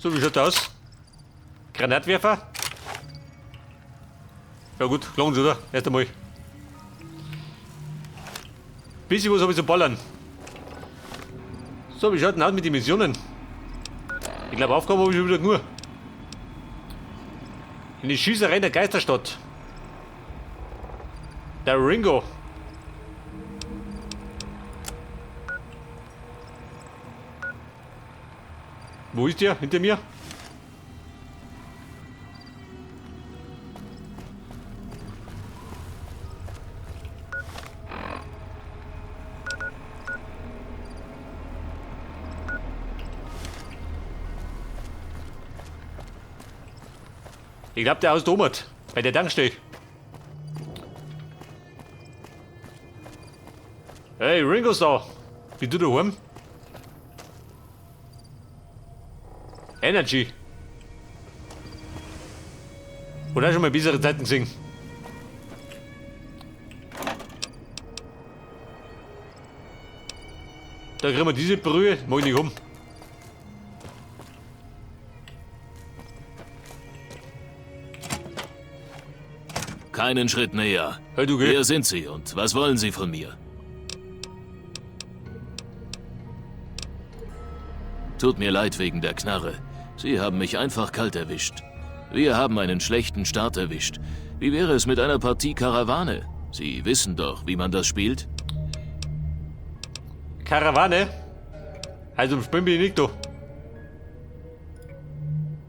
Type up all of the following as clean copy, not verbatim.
So, wie schaut das aus? Granatwerfer? Ja gut, klang oder? Erst einmal. Bisschen was habe ich zu ballern. So, wie schaut denn aus mit den Missionen? Ich glaube, Aufgaben habe ich schon wieder nur. In die Schießerei der Geisterstadt. Der Ringo. Wo ist der? Hinter mir? Ich glaube, der aus Domert. Bei der Tankstelle. Hey, Ringo ist da. Bist du daheim? Energy. Oder schon mal bessere Zeiten gesehen. Da kriegen wir diese Brühe, mag ich nicht um. Keinen Schritt näher. Hey, du geh. Wer sind Sie und was wollen Sie von mir? Tut mir leid wegen der Knarre. Sie haben mich einfach kalt erwischt. Wir haben einen schlechten Start erwischt. Wie wäre es mit einer Partie Karawane? Sie wissen doch, wie man das spielt. Karawane? Also im Spielen bin ich nicht da.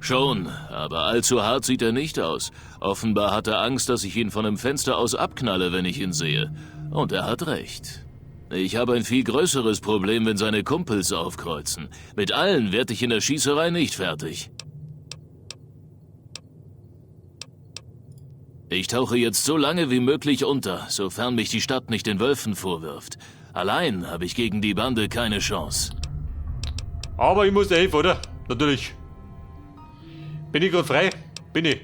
Schon, aber allzu hart sieht er nicht aus. Offenbar hat er Angst, dass ich ihn von einem Fenster aus abknalle, wenn ich ihn sehe. Und er hat recht. Ich habe ein viel größeres Problem, wenn seine Kumpels aufkreuzen. Mit allen werde ich in der Schießerei nicht fertig. Ich tauche jetzt so lange wie möglich unter, sofern mich die Stadt nicht den Wölfen vorwirft. Allein habe ich gegen die Bande keine Chance. Aber ich muss dir helfen, oder? Natürlich. Bin ich gerade frei? Bin ich.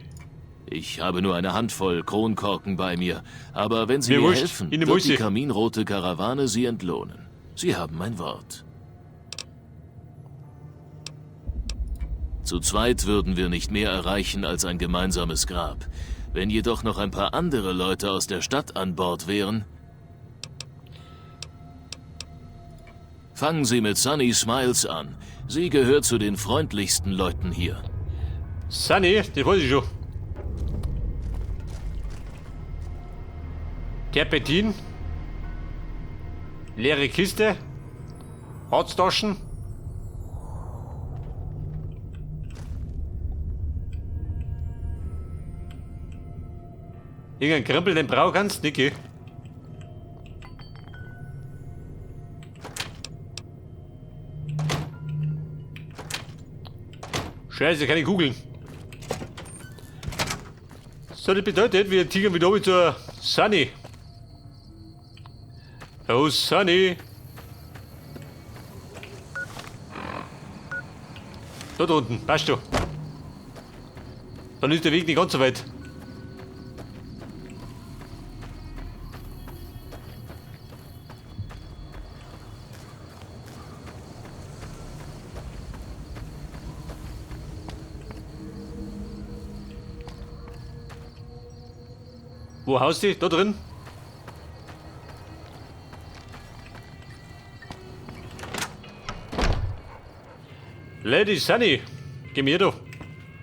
Ich habe nur eine Handvoll Kronkorken bei mir, aber wenn Sie Mir mir, wurscht. helfen, Ihnen wird muss die ich. kaminrote Karawane Sie entlohnen. Sie haben mein Wort. Zu zweit würden wir nicht mehr erreichen als ein gemeinsames Grab. Wenn jedoch noch ein paar andere Leute aus der Stadt an Bord wären. Fangen Sie mit Sunny Smiles an. Sie gehört zu den freundlichsten Leuten hier. Sunny, das weiß ich schon. Terpentin. Leere Kiste. Harztaschen. Irgendein Krempel, den brauch kannst, Niki. Scheiße, keine Kugeln. So, das bedeutet, wir tigern wieder oben zur Sunny. Oh, Sunny. Dort unten, passt schon. Dann ist der Weg nicht ganz so weit. Wo haust du? Da drin? Lady Sunny, geh mir da.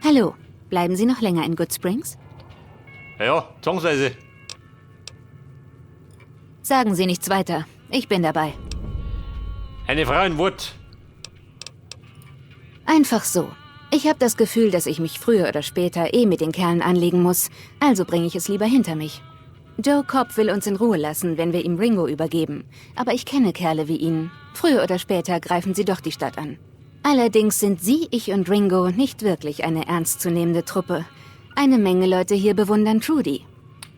Hallo, bleiben Sie noch länger in Good Springs? Ja, ja, zwangsweise. Sagen Sie nichts weiter. Ich bin dabei. Eine Frau ein Wort. Einfach so. Ich habe das Gefühl, dass ich mich früher oder später eh mit den Kerlen anlegen muss, also bringe ich es lieber hinter mich. Joe Cobb will uns in Ruhe lassen, wenn wir ihm Ringo übergeben. Aber ich kenne Kerle wie ihn. Früher oder später greifen sie doch die Stadt an. Allerdings sind Sie, ich und Ringo nicht wirklich eine ernstzunehmende Truppe. Eine Menge Leute hier bewundern Trudy.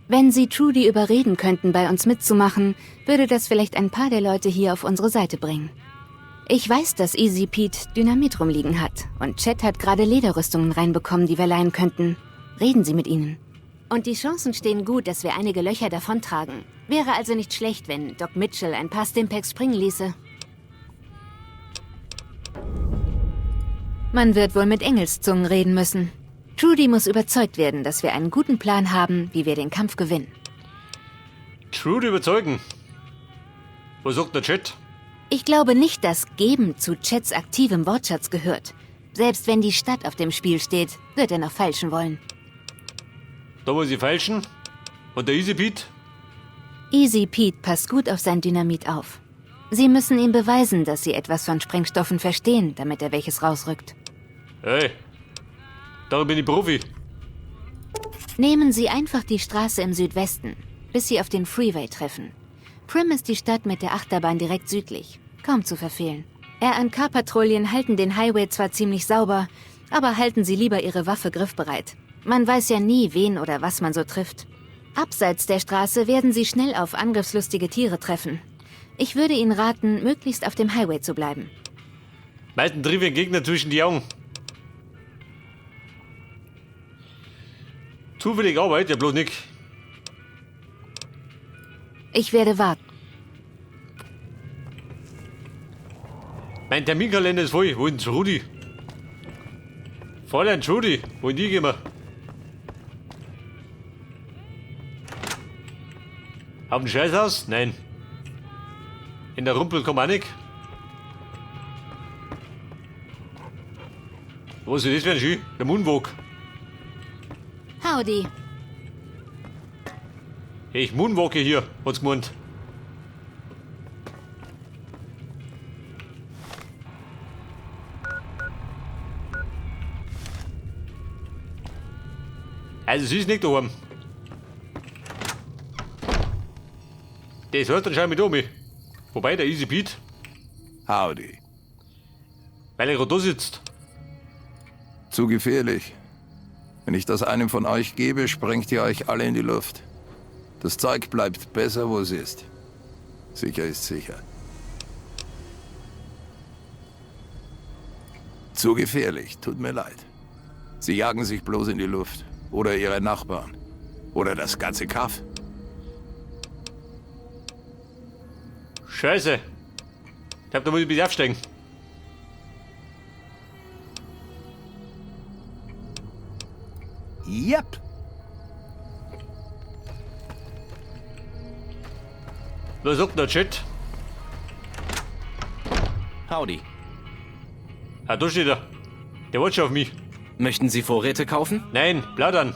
Wenn Sie Trudy überreden könnten, bei uns mitzumachen, würde das vielleicht ein paar der Leute hier auf unsere Seite bringen. Ich weiß, dass Easy Pete Dynamit rumliegen hat. Und Chet hat gerade Lederrüstungen reinbekommen, die wir leihen könnten. Reden Sie mit ihnen. Und die Chancen stehen gut, dass wir einige Löcher davontragen. Wäre also nicht schlecht, wenn Doc Mitchell ein paar Stimpacks springen ließe. Man wird wohl mit Engelszungen reden müssen. Trudy muss überzeugt werden, dass wir einen guten Plan haben, wie wir den Kampf gewinnen. Trudy überzeugen. Was sagt der Chat? Ich glaube nicht, dass Geben zu Chats aktivem Wortschatz gehört. Selbst wenn die Stadt auf dem Spiel steht, wird er noch feilschen wollen. Da muss ich feilschen. Und der Easy Pete? Easy Pete passt gut auf sein Dynamit auf. Sie müssen ihm beweisen, dass Sie etwas von Sprengstoffen verstehen, damit er welches rausrückt. Hey, darum bin ich Profi. Nehmen Sie einfach die Straße im Südwesten, bis Sie auf den Freeway treffen. Prim ist die Stadt mit der Achterbahn direkt südlich. Kaum zu verfehlen. R&K-Patrouillen halten den Highway zwar ziemlich sauber, aber halten Sie lieber Ihre Waffe griffbereit. Man weiß ja nie, wen oder was man so trifft. Abseits der Straße werden Sie schnell auf angriffslustige Tiere treffen. Ich würde Ihnen raten, möglichst auf dem Highway zu bleiben. Meistens triff ich einen Gegner zwischen die Augen. Zufällig Arbeit, ja bloß nicht. Ich werde warten. Mein Terminkalender ist voll. Wo ist denn Rudi? Fräulein Trudy, wo in die gehen wir? Auf dem Scheißhaus? Nein. In der Rumpel komm auch nicht. Was ist das für ein Ski? Der Moonwalk. Howdy. Hey, ich moonwalke hier, hat's gemeint. Also sie ist nicht daheim. Das hört anscheinend mit um. Wobei, der Easy Pete. Howdy. Weil er gerade da sitzt. Zu gefährlich. Wenn ich das einem von euch gebe, sprengt ihr euch alle in die Luft. Das Zeug bleibt besser, wo es ist. Sicher ist sicher. Zu gefährlich, tut mir leid. Sie jagen sich bloß in die Luft. Oder ihre Nachbarn. Oder das ganze Kaff. Scheiße. Ich glaub, da muss ich ein bisschen aufsteigen. Yep. Was sagt denn der Chat? Howdy. Ah, da steht er. Der wartet schon auf mich. Möchten Sie Vorräte kaufen? Nein, plaudern.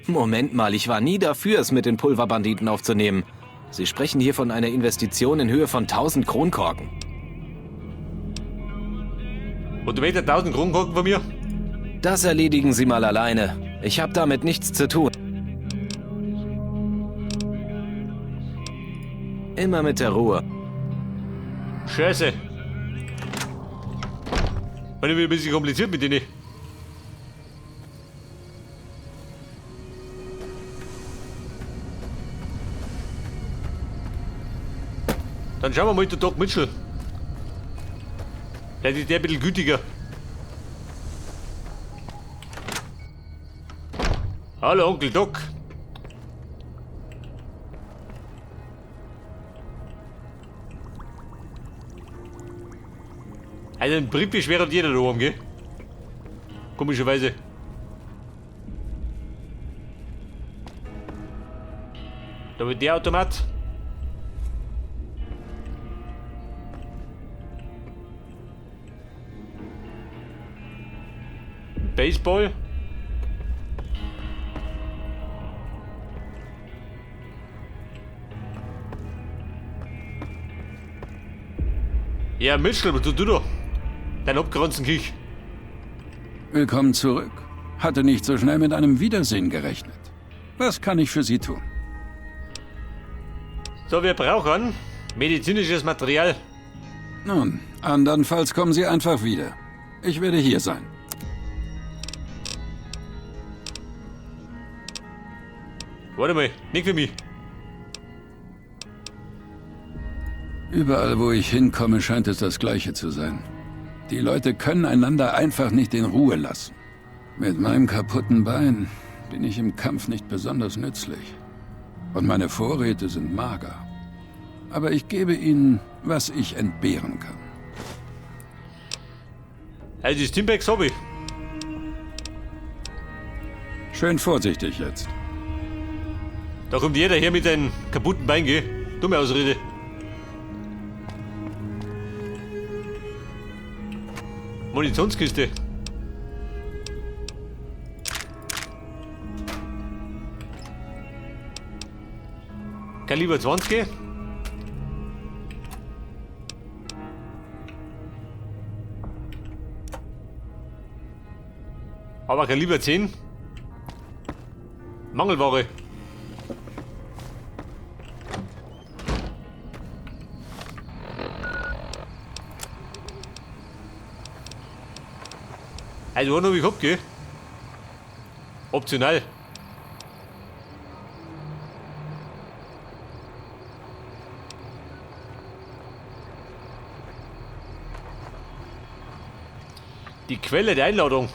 Moment mal, ich war nie dafür, es mit den Pulverbanditen aufzunehmen. Sie sprechen hier von einer Investition in Höhe von 1000 Kronkorken. Und du möchtest 1000 Kronkorken von mir? Das erledigen Sie mal alleine. Ich habe damit nichts zu tun. Immer mit der Ruhe. Scheiße. War wieder ein bisschen kompliziert mit denen. Dann schauen wir mal, der Doc Mitchell. Vielleicht ist der ein bisschen gütiger. Hallo Onkel Doc. Also ein Briefbeschwerer hat jeder da oben, gell? Komischerweise. Da wird der Automat. Baseball. Ja, Mitchell, was tust du da? Dein abgeranzten Kich. Willkommen zurück. Hatte nicht so schnell mit einem Wiedersehen gerechnet. Was kann ich für Sie tun? So, wir brauchen medizinisches Material. Nun, andernfalls kommen Sie einfach wieder. Ich werde hier sein. Warte mal, nicht für mich. Überall, wo ich hinkomme, scheint es das Gleiche zu sein. Die Leute können einander einfach nicht in Ruhe lassen. Mit meinem kaputten Bein bin ich im Kampf nicht besonders nützlich. Und meine Vorräte sind mager. Aber ich gebe Ihnen, was ich entbehren kann. Also die Stimpacks hab ich. Schön vorsichtig jetzt. Da kommt jeder her mit seinem kaputten Bein, gell? Dumme Ausrede. Munitionskiste. Kaliber 20. Aber Kaliber 10. Mangelware. Also, einen hab ich gehabt, gell? Optional. Die Quelle der Einladung.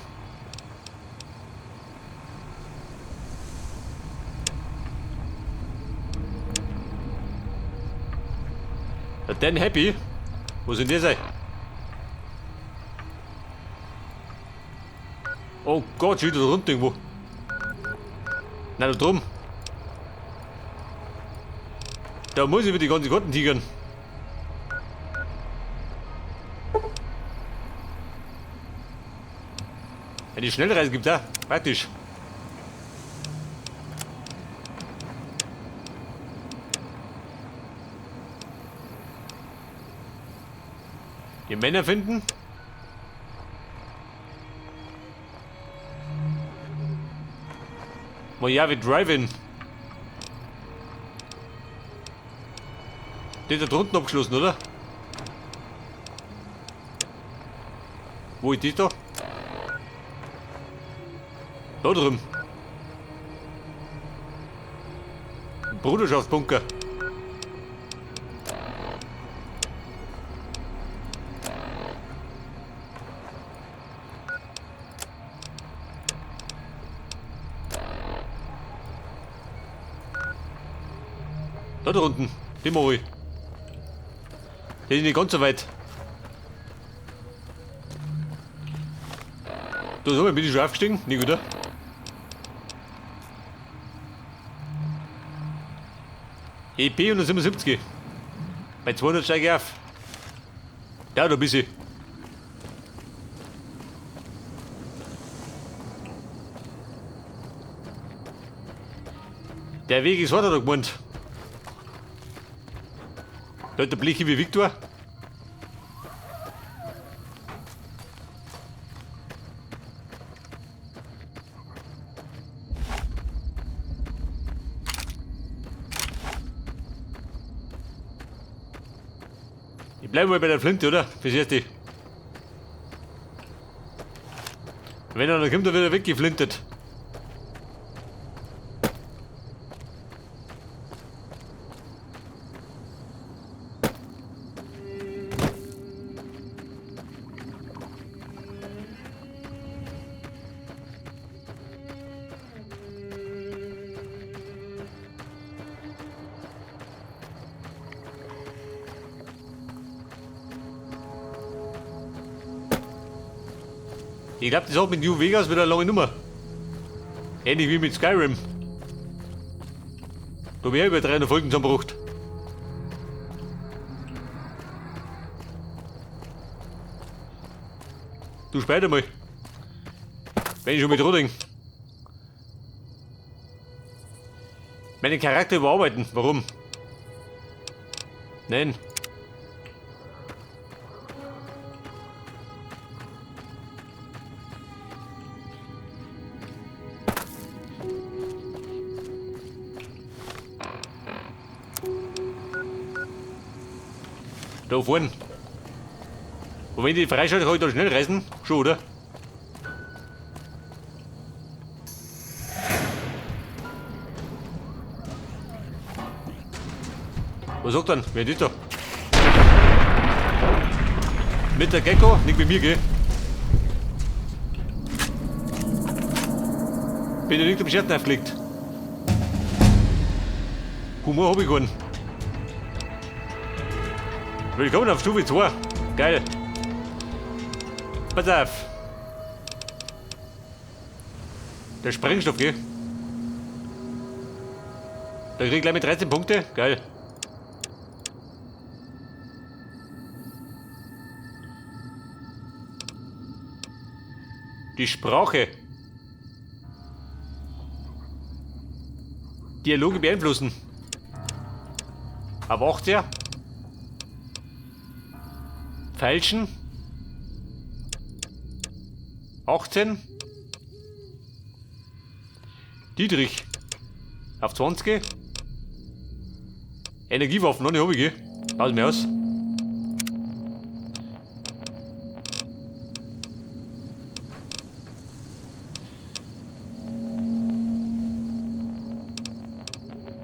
Der Dan Happy? Wo sind die sein? Oh Gott, schon wieder da unten irgendwo. Nein, da drum. Da muss ich mit die ganzen Karten tigern. Eine Schnellreise gibt da. Praktisch. Die Männer finden. Mojave Drive-In. Der ist da drunten abgeschlossen, oder? Wo ist die da? Da drüben. Bruderschaftsbunker. Da drunten, den mach ich. Der ist nicht ganz so weit. Da so, bin ich schon aufgestiegen? Nicht, oder? EP 177. Bei 200 steige ich auf. Ja, da bist ich. Der Weg ist weiter da gemeint. Da hat der Bleche wie Viktor. Ich bleib mal bei der Flinte, oder? Fürs Erste. Wenn er dann kommt, dann wird er weggeflintet. Ich glaube, das hat mit New Vegas wieder eine lange Nummer. Ähnlich wie mit Skyrim. Da wäre über 300 Folgen zusammengebracht. Du speit einmal. Wenn ich schon mit Roding. Meinen Charakter überarbeiten. Warum? Nein. Da vorne. Und wenn ich die freischalte, kann ich da schnell reisen. Schon, oder? Was sagt dann? Wer ist das da? Mit der Gecko? Nicht mit mir, gell? Bin ja nicht am Scherzen aufgelegt. Humor hab ich keinen. Willkommen auf Stufe 2. Geil. Pass auf. Der Sprengstoff, gell? Da krieg ich gleich mit 13 Punkte. Geil. Die Sprache. Dialoge beeinflussen. Ab 18. Feilschen. 18. Dietrich. Auf 20. Energiewaffen, noch nicht hab ich, gell? Aus mir aus.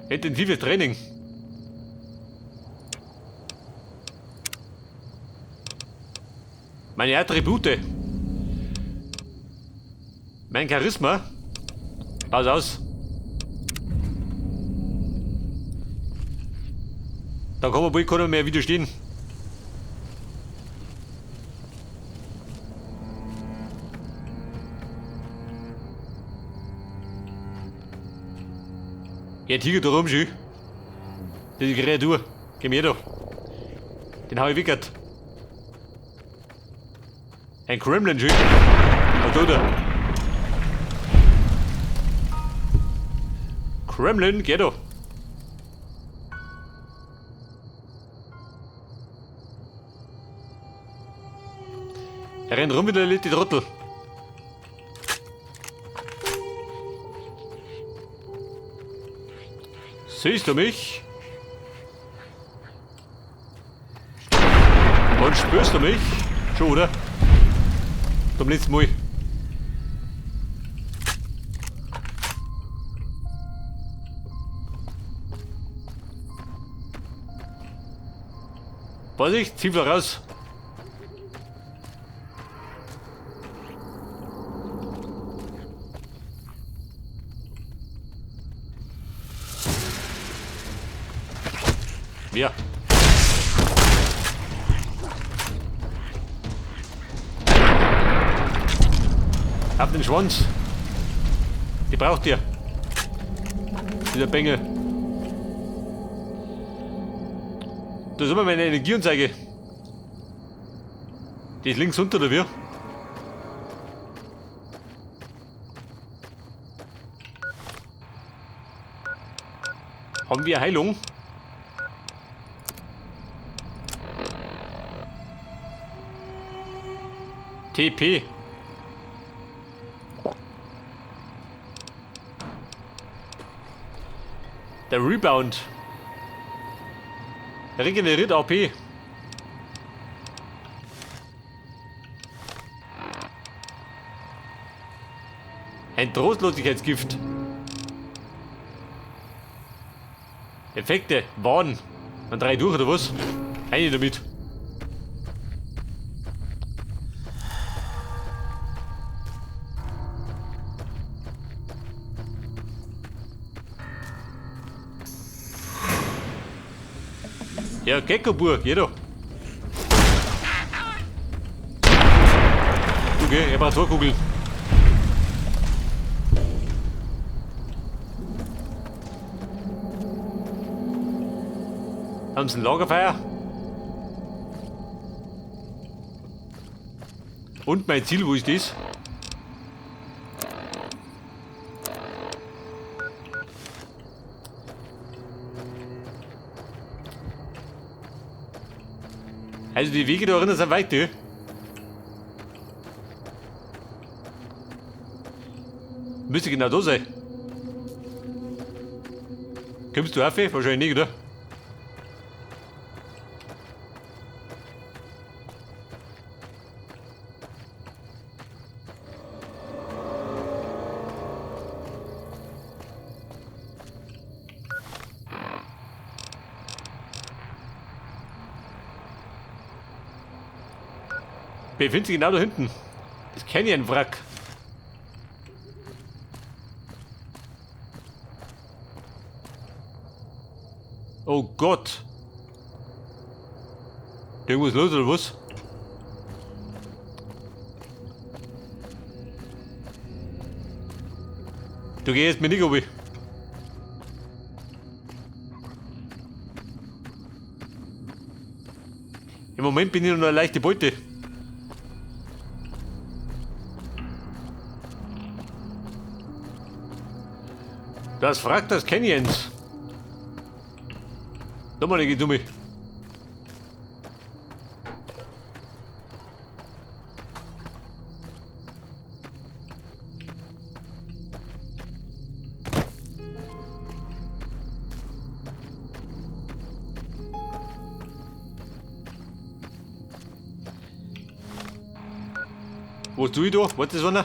Intensives Training. Meine Attribute. Mein Charisma. Pass aus. Da kann man wohl keiner mehr widerstehen. Ja, Tiger da rum, schön. Diese Kreatur. Geh mir da. Den hau ich wickert. Ein Kremlin, schön. Was tut er? Kremlin, geh da. Er rennt rum wie der letzte Trottel. Siehst du mich? Und spürst du mich? Schon, oder? Zum letzten Mal. Vorsicht, zieh wieder raus. Wer? Hab den Schwanz. Die braucht ihr. Dieser Bengel. Da ist immer meine Energieanzeige. Die ist links unter, oder wie? Haben wir Heilung? TP. Der Rebound. Regeneriert AP. Ein Trostlosigkeitsgift. Effekte, Wahn. Dann drei durch, oder was? Eine damit. Ja, Gecko-Bur, geh doch. Du geh, Reparaturkugel. Haben sie ein Lagerfeuer? Und mein Ziel, wo ist das? Also die Wege da drinnen sind weit, ja? Müsste genau da sein. Kommst du auf? Wahrscheinlich nicht, oder? Befindet sich genau da hinten. Das Canyon-Wrack. Oh Gott. Irgendwas los oder was? Du gehst mir nicht runter. Im Moment bin ich noch eine leichte Beute. Das fragt das Canyons. Nochmal eine Dumme. Was tue ich da? Was ist das einer?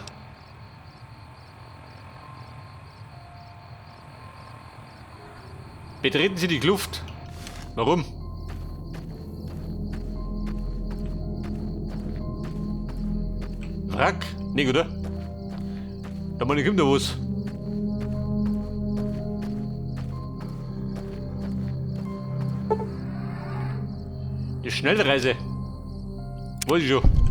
Betreten Sie die Kluft. Warum? Wrack? Nicht, oder? Da meine ich kommt da was. Die Schnellreise. Weiß ich schon.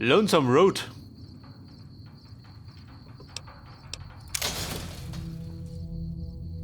Lonesome Road.